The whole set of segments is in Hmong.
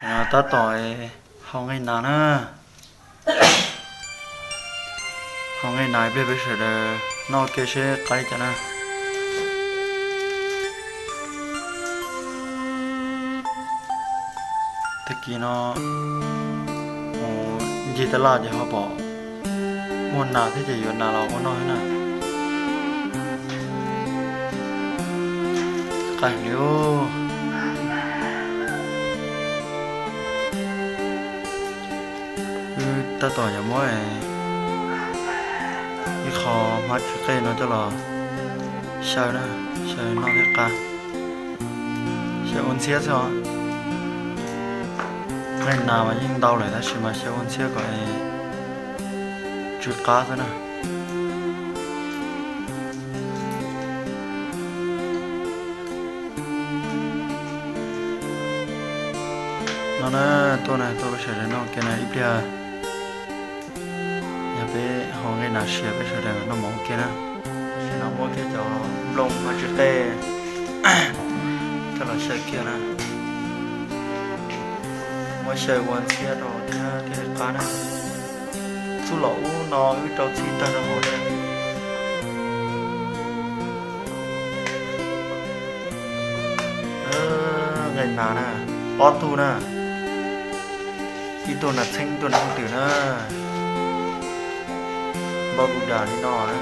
Tab tom hau nqaij nas na. Hau nqaij nas ib pliag peb sawv daws noj ua ke seb qab li cas na. Tag kis no mus ncig taj laj ces ho pom muaj nas thiab ces yuav nas los ua noj thiab na. Qab li. Wb tab tom yuav muab ib qho hmab tsw qej no coj los xyaw na, xyaw noj thiaj qab. Xyaw ua ntxhiab xwb os. Nqaij nas mas yeej ntau lawm tab sis mas xyaw ua ntxhiab kom tsw qab xwb na. No na, tuaj na, tuaj peb sawv daws noj ua ke na ib pliag. Yog peb hau nqaij nas siav peb sawv daws noj mov ua ke na. Tam sim no muab kiag cov nplooj hmab tsw qej coj los xyaw kiag na. Muab xyaw ua ntxhiab rau thiab thiaj li qab na. Txuj lom ub no wb rau txhij tag rau hauv thiab. Nqaij nas na, ob tug na, ib tug nas txheeb ib tug nas hooj twm na. Npau tus das li no na.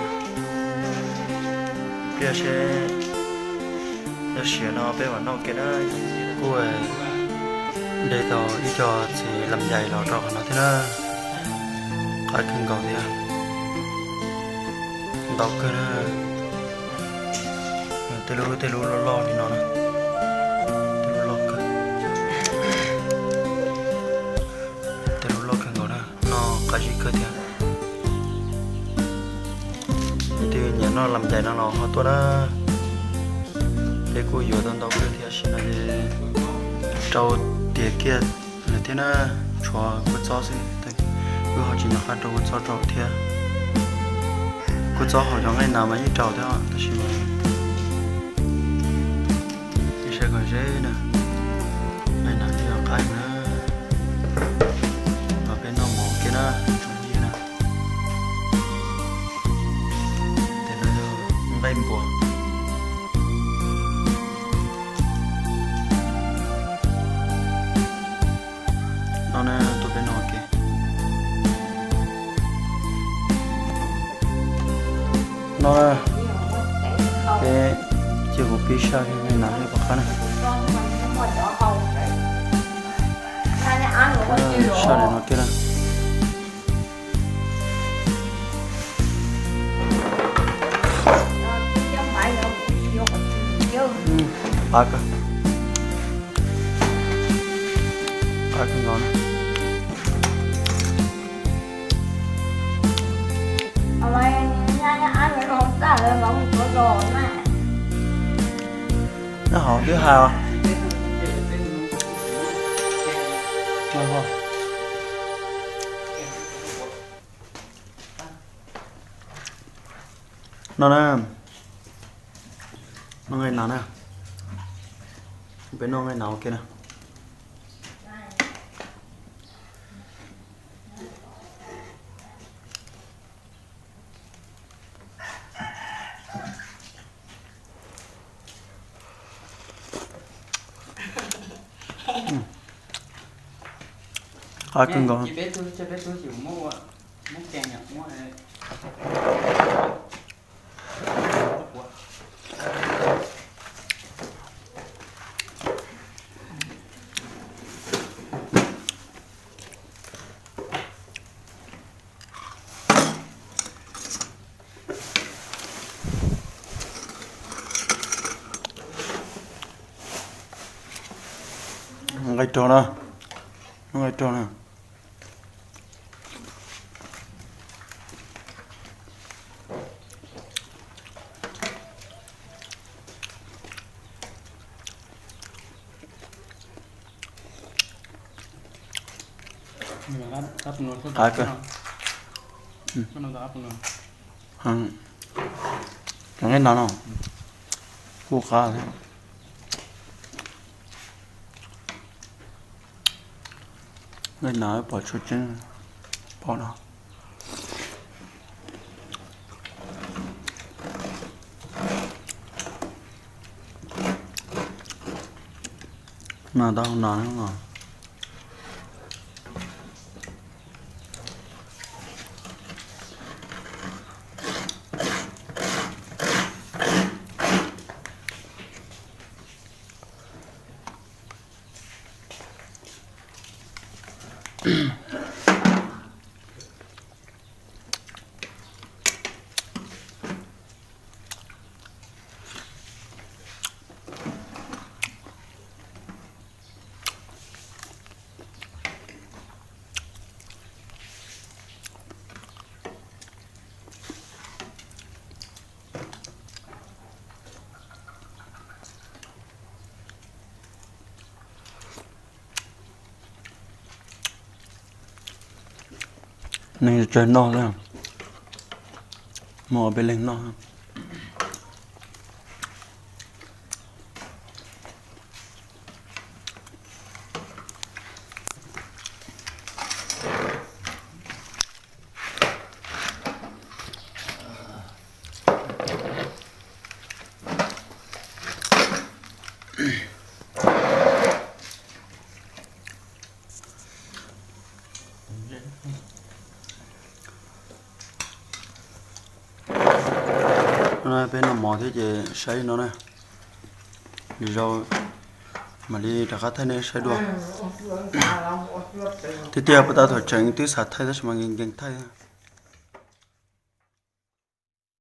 Pliag seb yog siav no peb mam noj ke na. Kuj de tau ib co txiv lam yais los rau qhov no thiab na. Qab kawg nkaus thiab. Ntau kawg na. Tej lub tej lub loj loj li no na. Tej lub loj kawg. Tej lub loj kawg nkaus na, noj qab zib kawg thiab. Leej twg nyiam noj lam yais no los ho tuaj na. Peb kuj yuav tau ntau kawg thiab, sim no ces rau tiav kiag lawm thiab na, tshuav kua txob xwb. Wb ho tsis nco qab rau kua txob rau thiab. Kua txob hauv cov nqaij nas mas yeej rau thiab tab sis mas ib sab kom ze na, nqaij nas thiaj qab na. Los peb noj mov ua ke na, tsoom phooj ywg na. Tes no yog nqaij npua. No na, tuaj peb noj ua ke. No na, peb cia kuv pib saj nqaij nas seb puas qab na. Saj daim no kiag na. Qab kawg, qab kawg nkaus na. Nyob hauv twb hais os. No na, noj nqaij nas na, peb noj nqaij nas ua ke na. Qab kawg nkaus. Nqaij rog na, nqaij rog na. Qab kawg. Cov nqaij no no kuj qab thiab. Nqaij na pom tsuas tseeb pom no. No tau no no. Neeg tsawg noj lawm, mus peb leeg noj. Peb noj mov thiab ces saib no na, lwm zaus mam li rov qab thaij nej saib dua. Tiag tiag puas tas thaum tseem twb xav thaij tab sis mas nkees nkees thaij.